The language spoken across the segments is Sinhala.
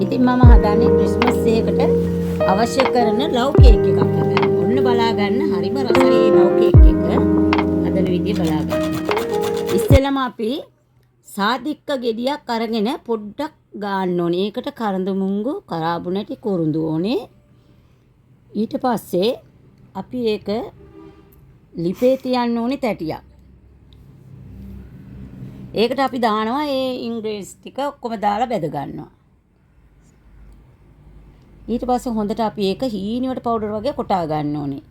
ඉතින් මම හදන්නේ ක්‍රිස්මස් එකකට අවශ්‍ය කරන ලව් කේක් එකක් හදන්න. ඔන්න බලා ගන්න හරිම රසයි මේ ලව් කේක් එක. හදන විදිය බලා ගන්න. ඉස්සෙල්ලම අපි සාදික්ක ගෙඩියක් අරගෙන පොඩ්ඩක් ගාන්න ඕනේ. ඒකට කරඳු මුංගු, කරාබු නැටි කුරුඳු ඕනේ. ඊට පස්සේ අපි ඒක ලිපේ තියන්න ඕනේ තැටියක්. ඒකට අපි දානවා ඒ ඉන්ග්‍රීඩියන්ට්ස් ටික ඔක්කොම දාලා බැද ගන්නවා. ඊට පස්සේ හොඳට අපි ඒක හීනිවට පවුඩර් වගේ කොටා ගන්න ඕනේ.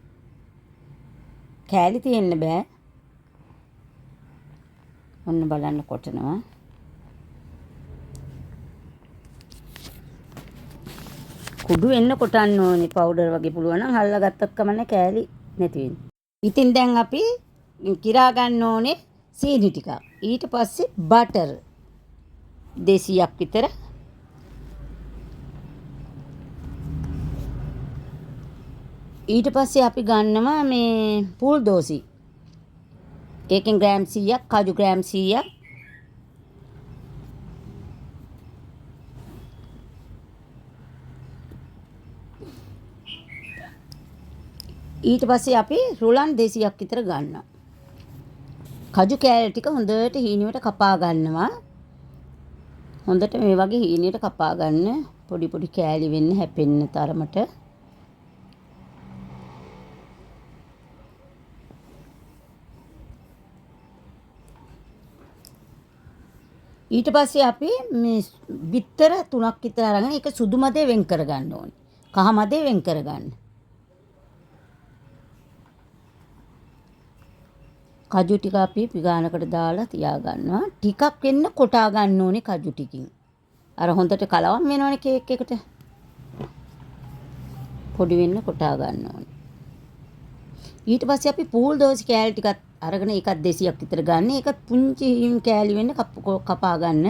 කෑලි තියෙන්න බෑ. ඔන්න බලන්න කොටනවා. කුඩු වෙන්න කොටන්න ඕනේ පවුඩර් වගේ පුළුවන් නම් හල්ලා ගත්තත් කමන්නේ කෑලි නැති වෙන්න. ඉතින් දැන් අපි කිරා ගන්න ඕනේ සීනි ටිකක්. ඊට පස්සේ බටර් 200ක් විතර. ඊට පස්සේ අපි ගන්නවා මේ පූල් දෝසි. ඒකෙන් ග්‍රෑම් 100ක්, කජු ග්‍රෑම් 100ක්. ඊට පස්සේ අපි රුලන් 200ක් විතර ගන්නවා. කජු කෑලි ටික හොඳට හීනියට කපා ගන්නවා. හොඳට මේ වගේ හීනියට කපා ගන්න, පොඩි පොඩි කෑලි වෙන්න හැපෙන්න තරමට. ඊට පස්සේ අපි මේ බිත්තර 3ක් විතර අරගෙන ඒක සුදු මදේ වෙන් කරගන්න ඕනේ. කහ මදේ වෙන් කරගන්න. කජු ටික අපි පිගානකට දාලා තියාගන්නවා. ටිකක් වෙන්න කොටා ගන්න ඕනේ කජු ටිකින්. අර හොඳට කලවම් වෙනවනේ කේක් එකට. පොඩි වෙන්න කොටා ගන්න ඕනේ. ඊට පස්සේ අපි පූල් දෝසි කෑලි ටිකත් අරගෙන ඒකත් 200ක් විතර ගන්න. ඒකත් පුංචි හිම් කෑලි වෙන්න කපා ගන්න.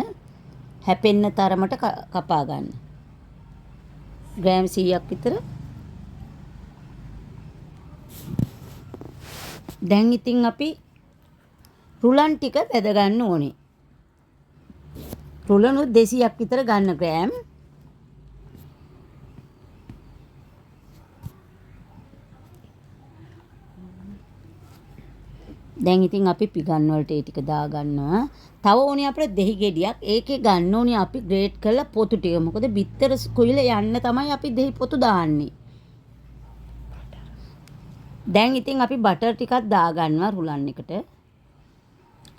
හැපෙන්න තරමට කපා ගන්න. ග්‍රෑම් 100ක් විතර. දැන් ඉතින් අපි රුලන් ටික බැද ගන්න ඕනේ. රුලනුත් 200ක් විතර ගන්න ග්‍රෑම්. දැන් ඉතින් අපි පිගන් වලට ඒ ටික දා ගන්නවා. තව ඕනේ අපිට දෙහි ගෙඩියක්. ඒකේ ගන්න ඕනේ අපි ග්‍රේට් කරලා පොතු ටික. මොකද බිත්තර කුයිල යන්න තමයි අපි දෙහි පොතු දාන්නේ. දැන් ඉතින් අපි බටර් ටිකක් දා ගන්නවා රුලන් එකට.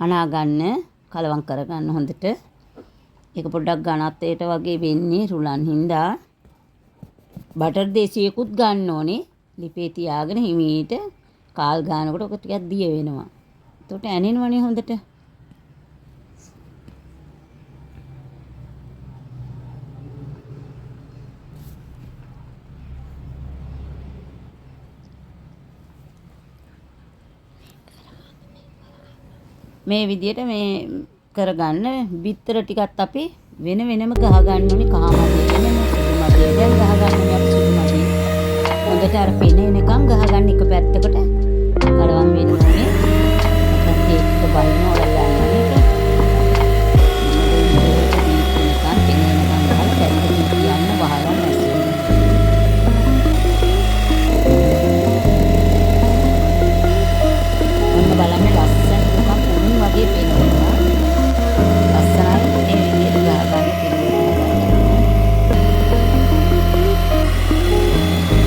අනා ගන්න, කලවම් කරගන්න හොඳට. ඒක පොඩ්ඩක් ඝනත්වයට වගේ වෙන්නේ රුලන් හින්දා. බටර් 200කුත් ගන්න ඕනේ. ලිපේ තියාගෙන හිමීට කාල් ගන්නකොට ඔක ටිකක් දිය වෙනවා. එතකොට ඇනෙනවනේ හොඳට. මේ විදියට මේ කරගන්න බිත්තර ටිකත් අපි වෙන වෙනම ගහ ගන්න ඕනේ. කහ මදිය වෙනම, සුදු මදිය දැන් ගහ ගන්න ඕනේ අපි සුදු මදිය. හොඳට අර පෙන එනකන් ගහ ගන්න එක පැත්තකට කලවම් වෙන්න ඕනේ. නැත්නම් කේක් එක බහින ඔයාලා දන්නවනේ ඒක. හොඳට බීට් වෙනකන් පෙන එනකන් ගහලා පැත්තකින් තියන්න වහලා මැස්සෙන්න. ඔන්න බලන්න ලස්සන නිකන් පුළුන් වගේ පෙනෙනවා. ලස්සනයි මේ විදිහට ගහ ගන්න පිළිවෙල හදාගන්න.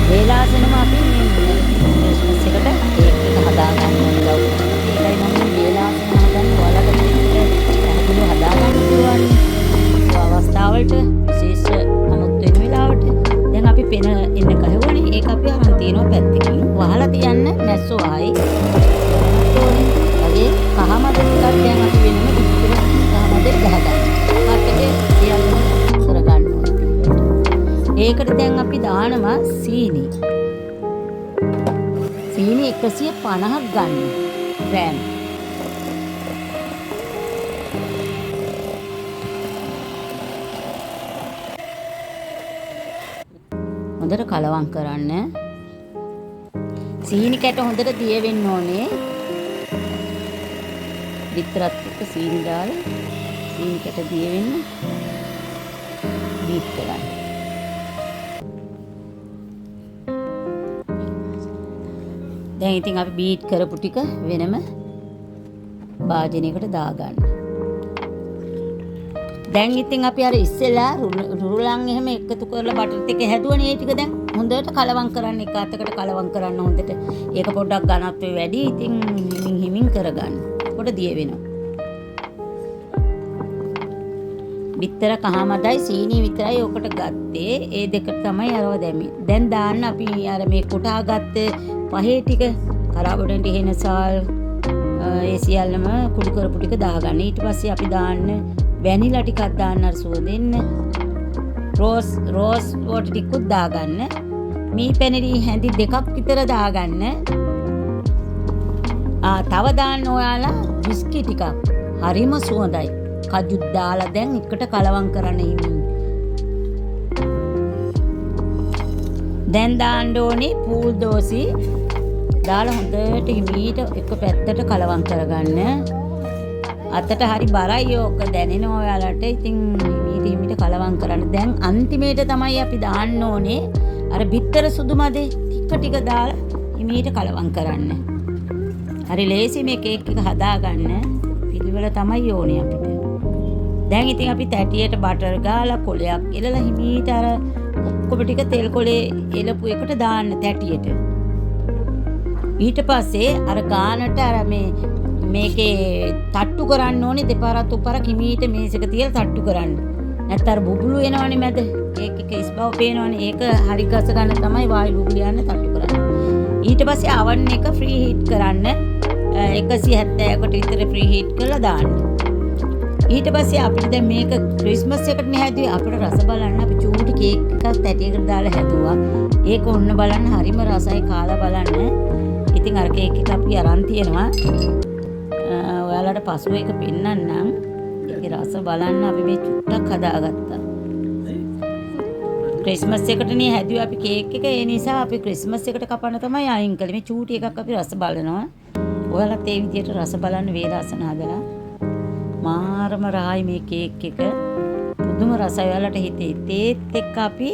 වේලාසනම අපි මේ ක්‍රිස්මස් එකට කේක් එක හදා ගන්න ඕනේ ලව්. ඒකයි මම මේ වේලාසන හදන්නේ. ඔයාලට මේක පැහැදිලිව හදා ගන්න පුළුවන්. අවස්ථාවලට විශේෂ අමුත් වෙන වෙලාවට. දැන් අපි පෙන එන්න ගහුවනේ. ඒක අපි අරන් තියනවා පැත්තකින්. වහලා තියන්න මැස්සෝ ආයි. ඕනේ. වගේ කහ මද ටිකක් දැන් අපි වෙනම විස්තර කහ මදේ ගහ ගන්නවා. කට්ටකේ සියල්ලම කරගන්න ඕනේ පිළිවෙලට. ඒකට දැන් අපි දානවා සීනි. සීනි 150ක් ගන්න ග්‍රෑම්. හොඳට කලවම් කරන්න. සීනි කැට හොඳට දිය වෙන්න ඕනේ. විතරත් එක්ක සීනි දාලා සීනි කැට දිය වෙන්න. බීට් කරන්න. දැන් ඉතින් අපි බීට් කරපු ටික වෙනම භාජනයකට දාගන්න. දැන් ඉතින් අපි අර ඉස්සෙල්ලා රුරුලන් එහෙම එකතු කරලා බටර් එක හැදුවනේ. ඒ ටික දැන් හොඳට කලවම් කරන්න, එක අතකට කලවම් කරන්න හොඳට. ඒක පොඩ්ඩක් ඝනත්වය වැඩි. ඉතින් හිමින් හිමින් කරගන්න. කොට දිය වෙනවා. බිත්තර කහමදයි සීනි විතරයි ඔකට ගත්තේ. ඒ දෙක තමයි අරව දැම්මේ. දැන් දාන්න අපි අර මේ කොටා ගත්ත පහේ ටික කරාබඩන්ට හේනසාල් ඒ සියල්ලම කුඩු කරපු ටික දාගන්න. ඊට පස්සේ අපි දාන්න වැනිලා ටිකක් දාන්න අර සුවඳ එන්න. රෝස් රෝස් වෝටර් ටිකකුත් දාගන්න. මී පැණිරි හැඳි දෙකක් විතර දාගන්න. තව දාන්න ඔයාලා විස්කි ටිකක්. හරිම සුවඳයි. කජුත් දාලා දැන් එකට කලවම් කරන්න හිමින්. දැන් දාන්න ඕනේ පූල් දෝසි දාලා හොඳට හිමීට එක පැත්තට කලවම් කරගන්න. අතට හරි බරයි ඕක දැනෙනවා ඔයාලට. ඉතින් හිමීට හිමීට කලවම් කරන්න. දැන් අන්තිමේට තමයි අපි දාන්න ඕනේ අර බිත්තර සුදු මදේ ටික ටික දාලා හිමීට කලවම් කරන්න. හරි ලේසි මේ කේක් එක හදාගන්න. පිළිවෙල තමයි ඕනේ අපිට. දැන් ඉතින් අපි තැටියට බටර් ගාලා කොලයක් එලලා හිමීට අර ඔක්කොම ටික තෙල් කොලේ එලපු එකට දාන්න තැටියට. ඊට පස්සේ අර ගානට අර මේකේ තට්ටු කරන්න ඕනේ දෙපාරක් තුන්පාරක් හිමීට මේසෙක තියලා තට්ටු කරන්න. නැත්නම් අර බුබුලු එනවනේ මැද. කේක් එක ඉස් බව පේනවනේ. ඒක හරි ගස ගන්න තමයි වායු බුබුලු යන්න තට්ටු කරන්නේ. ඊට පස්සේ අවන් එක ෆ්‍රී හීට් කරන්න. 170කට විතර ෆ්‍රී හීට් කරලා දාන්න. ඊට පස්සේ අපිට දැන් මේක ක්‍රිස්මස් එකට නේ හැදුවේ. අපිට රස බලන්න අපි චූටි කේක් එකක් තැටියකට දාලා හැදුවා. ඒක ඔන්න බලන්න හරිම රසයි, කාලා බලන්න. ඉතින් අර කේක් එක අපි අරන් තියෙනවා. ඔයාලට පසුව එක පෙන්නන්නම්. ඒකේ රස බලන්න අපි මේ චුට්ටක් හදාගත්තා. ක්‍රිස්මස් එකට නේ හැදුවේ අපි කේක් එක. ඒ නිසා අපි ක්‍රිස්මස් එකට කපන්න තමයි අයින් කළේ. මේ චූටි එකක් අපි රස බලනවා. ඔයාලත් ඒ විදිහට රස බලන්න වේලාසන හදලා. මාරම රහයි මේ කේක් එක. පුදුම රසයි ඔයාලට හිතේ. තේත් එක්ක අපි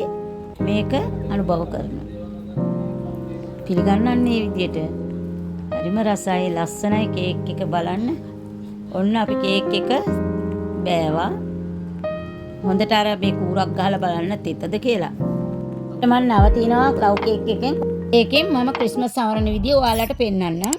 මේක අනුභව කරනවා. පිළිගන්නන්නේ මේ විදිහට. හරිම රසයි, ලස්සනයි කේක් එක බලන්න. ඔන්න අපි කේක් එක බෑවා. හොඳට අර මේ කූරක් ගහලා බලන්න තෙතද කියලා. මම නවතිනවා ලව් කේක් එකෙන්. ඒකෙන් මම ක්‍රිස්මස් සමරන විදිය ඔයාලට පෙන්නන්නම්.